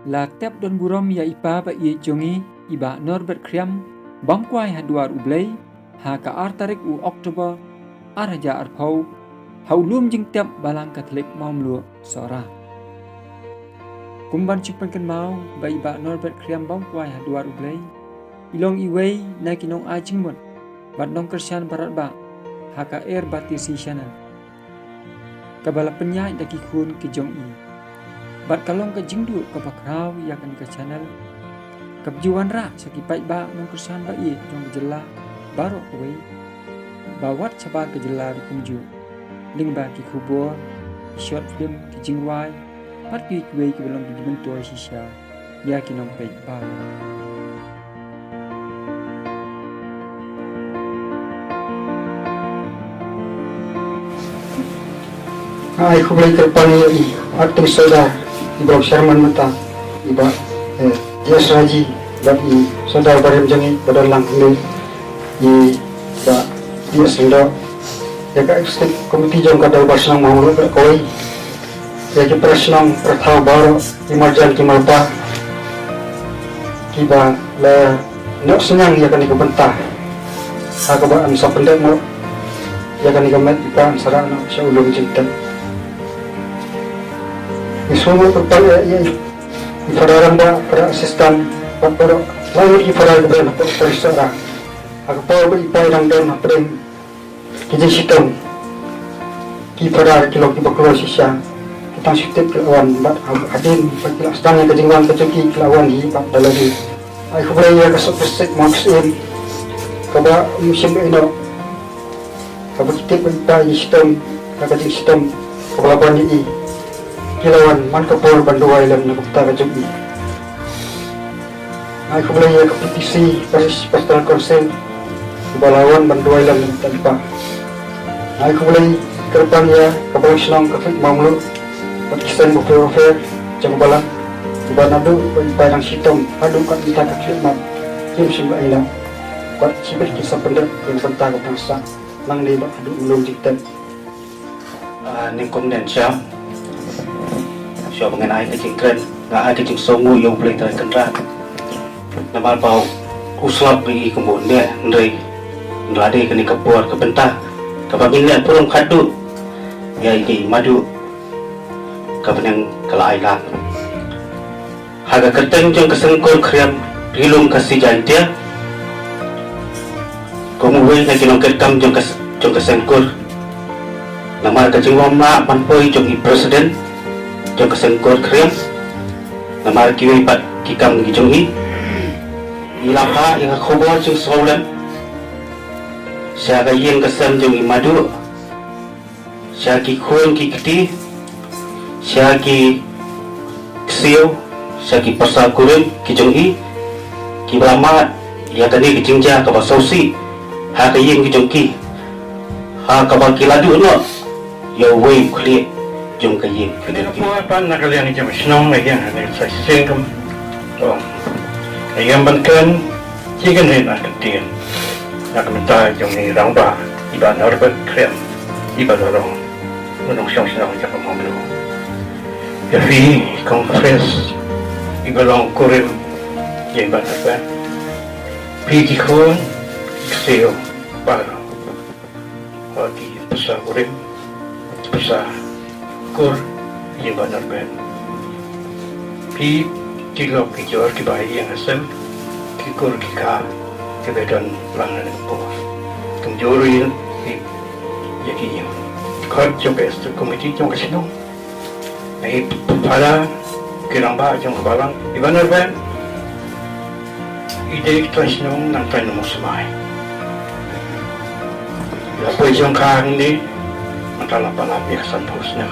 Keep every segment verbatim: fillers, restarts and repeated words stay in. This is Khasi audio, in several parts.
La tep don burom ïa i pa ba ïeit jong ngi, i Bah Norbert Khriam, bam kwai ha duar U Blei, ha ka ar tarik u October, ar hajar arphew, ha u lum jingtep Balang Katholik Mawmluh Sohra. Kum ban shu pynkynmaw ba i Bah Norbert Khriam bam kwai ha duar U Blei, i long iwei na ki nongai jingmut bad nongkyrshan baroh ba ha ka Air Bhakti Channel, kaba la pynïaid da ki khun ki jong i. Bad ka long ka jingduh kaba khraw ïa kane ka channel, kaba ju wanrah sha ki paidbah nongkyrshan ba ïeit jong ka jylla baroh kawei, ba wat shabar ka jylla ruh kumjuh, lyngba ki khubor, ki short film, ki jingrwai, bad kiwei kiwei kiba long ki jingmyntoi shisha ïa ki nongpeit ba. Nga ai khublei kyrpang ïa i Acting Sordar, i Bah Sharman Mata, i Bah, eh, D S Raji, bad i Sordar barim jong ngi ba don lang hynrei, i Bah D S Lyngdoh, ïa ka executive committee jong ka Dorbar Shnong Mawmluh baroh kawei, ïa ki para shnong para thaw baroh, ki marjan ki marpa, kiba la noh synñiang ïa kane ka bynta, ha kaba yn sa pyndep noh ïa kane ka met, ïa ka yn sa rah noh sha u lum jingtep. Ngi sngewbha kyrpang ïa, ïa i Phadar rangbah, Phadar assistant, bad baroh, la ïa i Phadar kiba don hapoh Parish Sohra, ha ka por ba i Pa i dang don hapdeng ki jingshitom, ki Phadar ki long kiba kloi shisha. Ki tang shu tip ki la wan, bad ha-, hadien ba ki la sdang ïa ka jingwan ka jong ki, ki la wan hi bad da lade. Ai khublei ïa ka Sohkyrsiej Mawksyiem, kaba ym shym ïehnoh, kaba ki tip ba i Pa i shitom, ka, ka jingshitom kaba la ban ïa i. Ki la wan man ka por ban duwai lem na ka bynta ka jong i. Ai khublei ïa ka P P C, Parish Pastoral Council, ba la wan ban duwai lem na ka bynta i Pa. Ai khublei kyrpang ïa ka Balang Shnong Katholik Mawmluh, bad ki seng bapher bapher jong ka Balang, ba naduh ba i Pa i dang shitom haduh katne mynta ka khyllipmat, kim shym la ïehnoh, bad shibit kin sa pyndep ïa ka bynta kaba dang sah nangne bad haduh u lum jingtep. Ah, nyngkong nyngshong, shuwa ba ngan ai ka jingkren, nga ai ka jingsngewnguh ïa U Blei Trai Kynrad. Namar ba u slap ïa i kumba un leh, hynrei ynda la dei kane ka por ka bynta kaba ngin leh burom khatduh ïa i Madu, ka bneng ka la ai lang. Ha ka kyrteng jong ka Seng Kur Khriam Ri Lum Khasi Jaiñtia, kum uwei na ki nongkitkam jong ka, jong ka Seng Kur, namar ka jingwam lah ban poi jong i President jong ka Seng Kur Khriam, namar kiwei pat ki kam ki jong i, i la phah ïa ka khubor jingsngewlem sha ka ïing ka sem jong i Madu, sha ki khun ki kti, sha ki ksiew, sha ki pyrsa kurim ki jong i, kiba la mad ïa kane ka jingjia kaba sngewsih ha ka ïing ka jong ki, ha kaba ki la duh noh ïa uwei u khlieh jong ka ïing ka jong ki. Kane ka por pat na ka liang jong ka shnong, ka ïing, kane ka shisien kam, oh, ka ïing ban kren, Ki kynhun na ka ktien na ka bynta jong i rangbah, i Bah Norbert Khriam, i ba la long u nongshong shnong jong ka Mawmluh. Ïa phi kong Fres, i ba long kurim ïa i Bah Norbert. Phi ki khun, ki ksiew, baroh. Ba ki pyrsa kurim, pyrsa kur ïa i Bah Norbert. Phi ki lok ki jor kiba ha ïing ha sem, ki kur ki kha kiba don lang na ka por. Kumjuh ruh ïa ki, ïa ki ïing. Khot jong ka executive committee jong ka shnong. Ngi para ki rangbah jong ka balang, i Bah Norbert i dei i trai shnong nangta i nongmih smai. I la poi jong ka hangne mynta la palat ïa ka sanphew snem.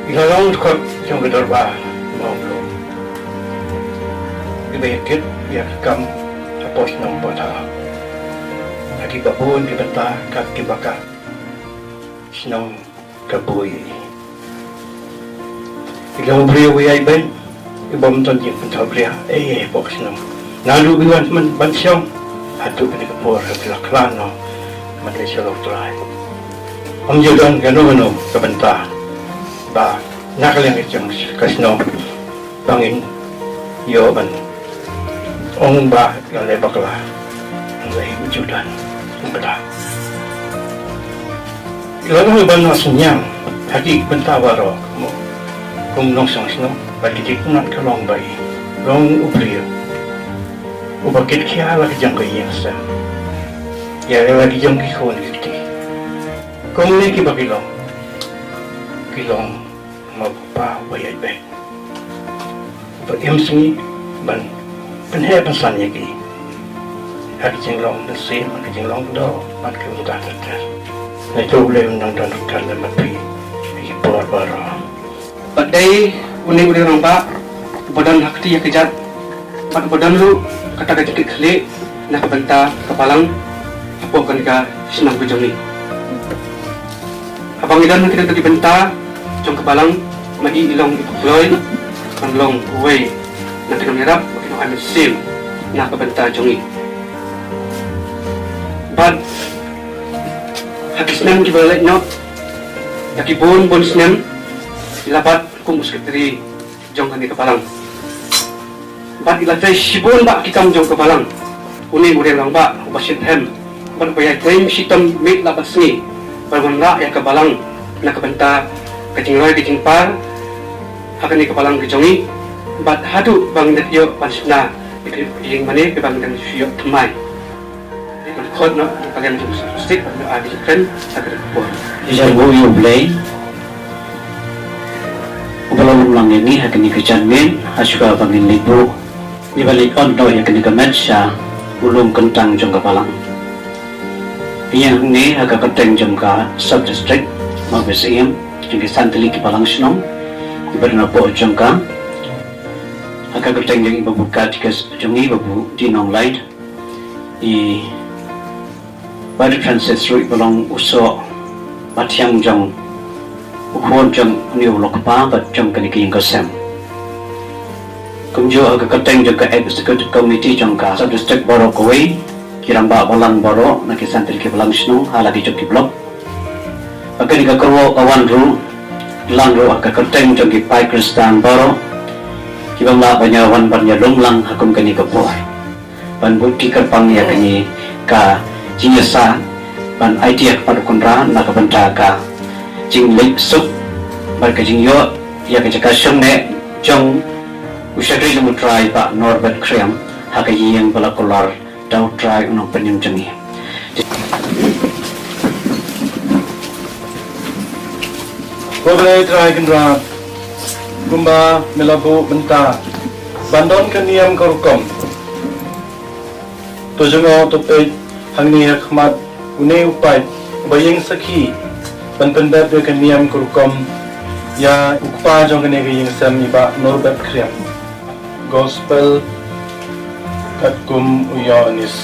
I la long dkhot jong ka dorbar Mawmluh, iba ïakit ïa ka kam hapoh shnong hapoh thaw. Ha kiba bun ki bynta kat kiba kat, shnong ka buh ïa i. I long u briew uba ïaibeiñ, i bym don jingpynthawbria ei ei hapoh ka shnong. Naduh ba i wan ban shong haduh kane ka por, ha ki la khlad noh ban leit sha U Trai. Ym ju don kano kano ka bynta ba Na ka liang ka jong ka shnong ba ngin ïoh ban ong ba la leh bakla. Lei u Jordan. Bakla. Lada u ban ïa synñiang ha ki bynta baroh, kum nongshong shnong bad ki jingpynat, ka long ba i long u briew uba kit khia la ka jong ka ïing sem ïa la ki jong ki khun ki kti. Kumne kiba ki long, ki long ma u kpa uba ïaid beit, uba im sngi ban pynheh pynsan ïa ki ha ki jinglong mynsiem, ha ki jinglong doh bad ki bynta ter ter. Nangta U Blei un nang don ryngkat lem bad phi ha ki por baroh. Bad dei une u dei u rangbah uba don ha kti ha kjat, bad uba don ruh kata ka jingkitkhlieh na ka bynta ka balang hapoh kane ka shnong ka jong ngi. Haba ngi don ha kita ki bynta jong ka balang, ma i i long iba kloi ban long uwei na ki nongïarap bad ki nongai mynsiem na ka bynta jong ngi. Bad ha ki snem kiba la leit noh, da ki bun bun snem i la bat kum u sekretari jong kane ka balang. Bad i la trei shibun bah ki kam jong ka balang. Une u rangbah uba shitrhem bad uba ïatrei shitom miet la bad sngi ban wanrah ïa ka balang na ka bynta ka jingroi ka jingpar ha kane ka balang ka jong ngi. Bad haduh ba ngin da ïoh ban shna ïa ka ïing mane kaba ngin da shu ïoh thymmai. Khot noh ka liang jong u Sistik bad noh adi kren ha ka por. Ïa U Blei uba la long lang ïa ngi ha kane ka janmiet, ha shuwa ba ngin leit buh, ngi ba leit on noh ïa kane ka met sha u lum kyntang jong ka balang. Ïa hangne ha ka kyrteng jong ka sub district Mawbei Syiem, jong ki san tylli ki balang shnong kiba don hapoh jong ka, ha ka kyrteng jong i Babu Katikis jong i Babu Dinong Laid, i Bah Francis ruh ba long u soh ba thiang jong u khun jong une u lok kpa bad jong kane ka ïing ka sem. Kumjuh ha ka kyrteng jong ka executive committee jong ka sub district baroh kawei, ki rangbah balang baroh na ki san tylli ki balang shnong ha la ki jong ki block. Bad kane ka kyrwoh ka wan ruh, lang ruh ha ka kyrteng jong ki paid Khristan baroh kiba ym lah ban ïa wan ban ïa lum lang ha kum kane ka por ban bud kyrpang ïa kane ka jingïasah ban aiti ïa ka pat u Kynrad na ka bynta ka jingleit suk bad ka jingïoh ïa ka jaka shong neh jong u shakri jong u Trai Bah Norbert Khriam ha ka ïing ba la kular da u Trai u Nongpynim jong ngi. Ko Blei Trai Kynrad, kumba me la buh mynta ban don ka niam ka rukom, to jngoh to peit hangne ha khmat une u paid uba ïeng sakhi ban pyndep ïa ka niam ka rukom ïa u kpa jong kane ka ïing sem, i Bah Norbert Khriam. Gospel katkum u Ïoannis,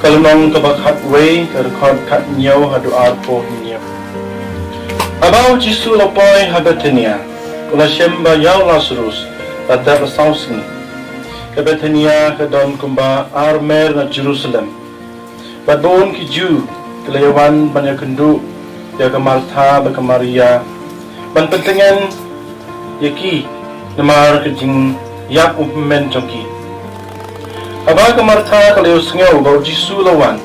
ka lynnong kaba khatwei, ka dkhot khathynñiew haduh arphew hynñiew. Haba u Jisu u la poi ha Bethania, u la shem ba ïa u Lasarus la dep la saw sngi. Ka Bethania ka don kumba ar mer na Jerusalem. Bad bun ki Jiw ki la ïa wan ban ïakynduh ïa ka Martha bad ka Maria, ban pyntngen ïa ki namar ka jingïap u hynmen jong ki. Haba ka Martha ka la ïohsngew ba u Jisu u la wan,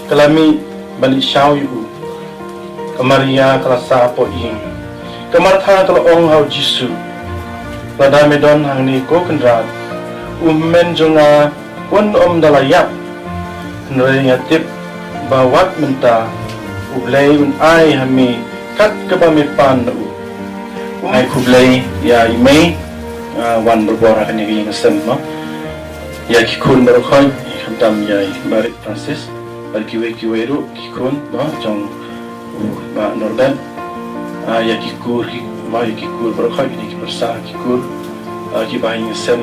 ka la mih ban leit shaw ïa u. Ka Maria ka la sah hapoh ïing. Ka Martha ka la ong ha u Jisu, lada me don hangne ko Kynrad, u hynmen jong nga un ym da la ïap. Hynrei nga tip ba wat mynta U Blei un ai ha me kat kaba me pan na u. Ai khublei ïa i mei, ah, wan bor bor ha kane ka ïing sem mo. Ïa ki khun baroh khoit, khamtam ïa i Bah Francis bad kiwei kiwei ruh ki khun mo jong u Bah Norbert. Ah, ïa ki kur ki, mo, ïa ki kur baroh khoit, ïa ki pyrsa ki kur, ah, ki bahaïing sem,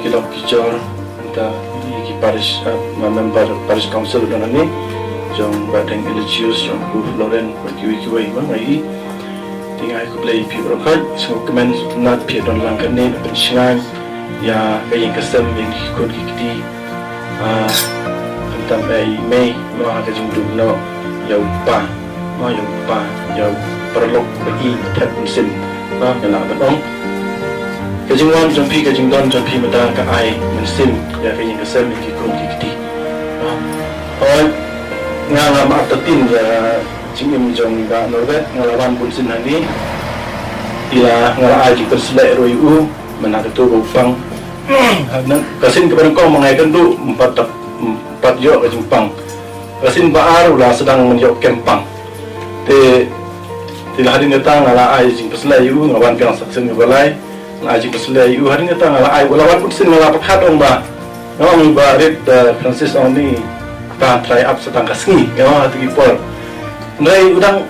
ki lok ki jor, nangta ïa ki parish, ah, ma member parish council don hangne, jong Bah Deng Eligius, jong Bah Floren bad kiwei kiwei mo, ïa i. Te nga ai khublei ïa phi baroh khoit, sngewkmen na phi don lang kane ban pynshngaiñ ïa ka ïing ka sem, ïa ki khun ki kti. Ah, khamtam ïa i mei mo ha ka jingduh noh ïa u kpa, mo ïa u kpa, ïa u paralok ba ïeit ba thep mynsiem. Ba nga lah ban ong, ka jingwan jong phi, ka jingdon jong phi mynta ka ai mynsiem ïa ka ïing ka sem, ïa ki khun ki kti. Ba hooid, nga ngam artatien ïa jingim jong Bah Norbert, nga la wan bunsien hangne. Te la, nga la ai jingpynsleh ruh ïa u, mynta kato ba u pang. Ka sien kaba nyngkong ma nga ïakynduh, ym pat, ym pat ïoh ka jingpang. Ka sien ba ar u la sdang ban ïoh kem pang. Te, te la hadien kata nga la ai jingpynsleh ïa u, nga wan biang sa ka sien kaba lai. Nga ai jingpynsleh ïa u, hadien kata nga la ai, u la wan bunsien, nga la pyrkhat ong ba, nga ong ba rit, eh, Francis ong ni, ka try up sa tang ka sngi, nga ong ha kito ki por. Hynrei u dang,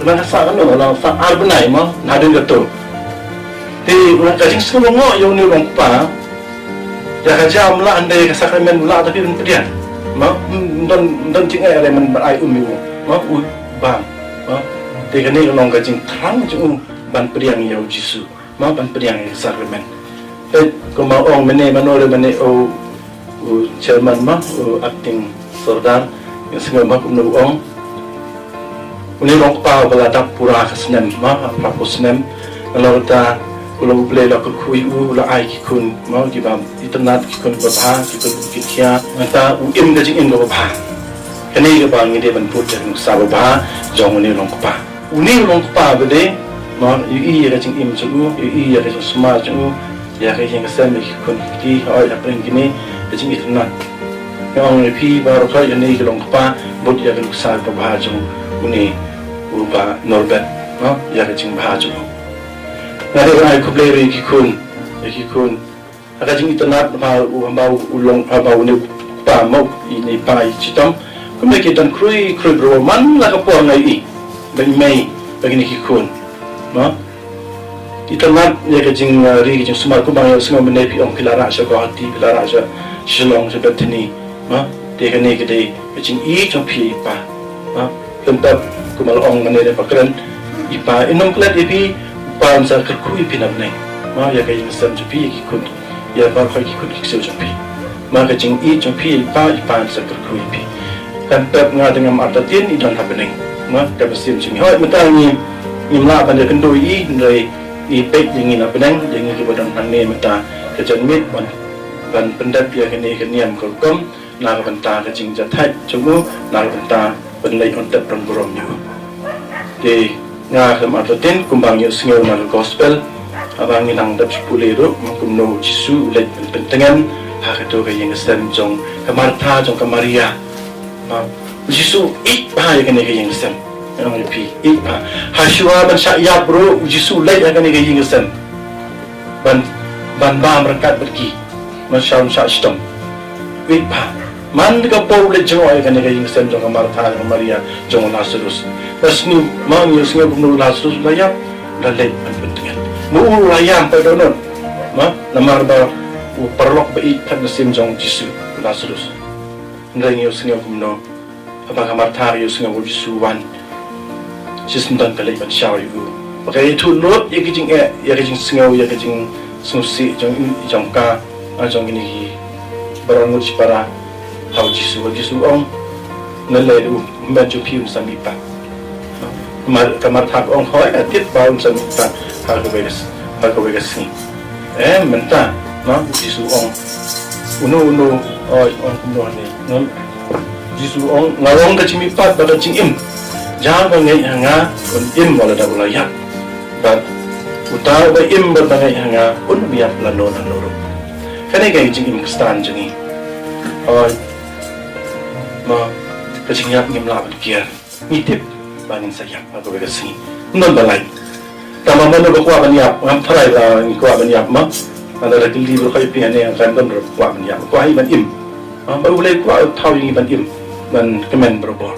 u dang ka sah kano, u dang sah ar bnai mo, hadien kato. Te u dang ka jingsngewnguh ïa une u long kpa, ïa ka jam lah, hynrei ka sakramen lah, tapi ban pdiang. Mo, ym don, ym don jingeh re ban ai um ïa u. Mo, u bang. Mo, te kane ka long ka jingthrang jong u ban pdiang ïa u Jisu. Mo, ban pdiang ïa ka sakramen. Peit, kumba ong mynne, mano re mynne, u, u chairman mo, u acting sordar, nga sngew mo kumno u ong. Une u long kpa uba la dap pura ka snem mo, ha phraphew snem. Nalor kata, u la, U Blei u la kyrkhu ïa u, u la ai ki khun mo, kiba itynnad, ki khun kiba bha, ki khun ki khia. Nangta u im ka jingim kaba bha. Kane kaba ngi dei ban bud ïa ka nuksa babha jong une u long kpa. Une u long kpa ba dei, mo, ïohi ïa ka jingim jong u, ïohi ïa ka jingsumar jong u, ïa ka ïing ka sem, ïa ki khun ki kti, hooid, hapdeng kine ka jingitynnad. Nga ong ïa phi baroh, hooid, ïa une u long kpa, bud ïa ka nuksa babha jong une u Bah Norbert, mo, ïa ka jingbha jong u. Nga dei ban ai khublei ruh ïa ki khun, ïa ki khun. Ha ka jingitynnad ba u, ba u long, ba une u kpa mo, ine i pa i chitom. Kumne ki don khrui khrui baroh, man la ka por nga ïohi ba i mei ba kine ki khun. Mo? Itynnad ïa ka jing, uh, ri ka jingsumar, kumba nga ïohsngew mynne phi ong phi la rah sha Guwahati, phi la rah sha Shillong, sha Bethany. Mo? Te kane ka dei ka jingïeit jong phi i pa. Mo? Lympat kumba la ong mynne da pa kren, i pa in ym klet ïa phi, u pa un sa kyrkhu ïa phi na bneng. Mo, ïa ka ïing sem jong phi, ïa ki khun, ïa baroh ki khun ki ksiew jong phi. Mo, ka jingïeit jong phi ïa i pa, i pa un sa kyrkhu ïa phi. Kan pep nga te ngam artatien, i don ha bneng. Mo, ka mynsiem jong ngi. Hooid, mynta ngi, ngim lah ban ïakynduh ïa i, hynrei i peit ïa ngi na bneng, ïa ngi kiba don hangne mynta ka janmiet ban, ban pyndep ïa kane ka niam ka rukom. Na ka bynta ka jingjahthait jong u, na ka bynta ban leit ban tep ban burom ïa u. Te nga khlem artatien kumba ngi ïohsngew na ka gospel, haba ngi nang dep shu pule ruh, kumno u Jisu u leit ban pyntngen ha kato ka ïing ka sem jong ka Martha jong ka Maria. Ba u Jisu u ïeit bha ïa kane ka ïing ka sem. Nga ong ïa phi, ïeit bha. Hashuwa ban shah ïap ruh u Jisu u leit ha kane ka ïing ka sem. Ban, ban bam ryngkat bad ki. Ban shah, ban shah shitom. Ïeit bha. Man ka por u leit jngoh ïa kane ka ïing sem jong ka Martha, jong ka Maria, jong u Lazarus. Ba sniew, ma ngi sniew kumno u Lazarus u la ïap, u la leit ban pyntngen. Ma u la ïam pat dohnud. Ma, namar ba u paralok ba ïeit pat mynsiem jong u Jisu, u Lazarus. Hynrei ngi sniew kumno. Haba ka Martha ka ïohsngew ba u Jisu u wan, shisyndon ka leit ban shaw ïa u. Ba ka ïathuh lut ïa ka jingeh, ïa ka jingsngew, ïa ka jingsngewsih jong, jong ka, ah, jong kine ki baroh ngut shipara ha u Jisu. Ba u Jisu u ong, nalei u hynmen jong phi un sa mihpat. Mar-, ka Martha ka ong, hooid, nga tip ba un sa mihpat ha kawei ka s-, ha kawei ka sngi. Eh, mynta, ma, u Jisu u ong, uno, uno, hooid, ong kumno ne. Nga, Jisu u ong, nga long ka jingmihpat bad ka jingim. Uta uba ngeit ha nga, un im wat lada u la ïap. Bad uta uba im bad ba ngeit ha nga, un ym ïap lano lano ruh. Kane ka jingim Khristan jong ngi. Hooid. Ma, ka jingïap ngim lah ban kiar. Ngi tip ba ngin sa ïap ha kawei ka sngi. Ym don ba lait. Tangba mano ba kwah ban ïap, ngam tharai ba ngi kwah ban ïap ma. Lada da kylli baroh ïa phi hangne, ngam tharai ym don ba kwah ban ïap. Kwah hi ban im. Ma, ba U Blei u kwah u thaw ïa ngi ban im. Ban kmen barabor.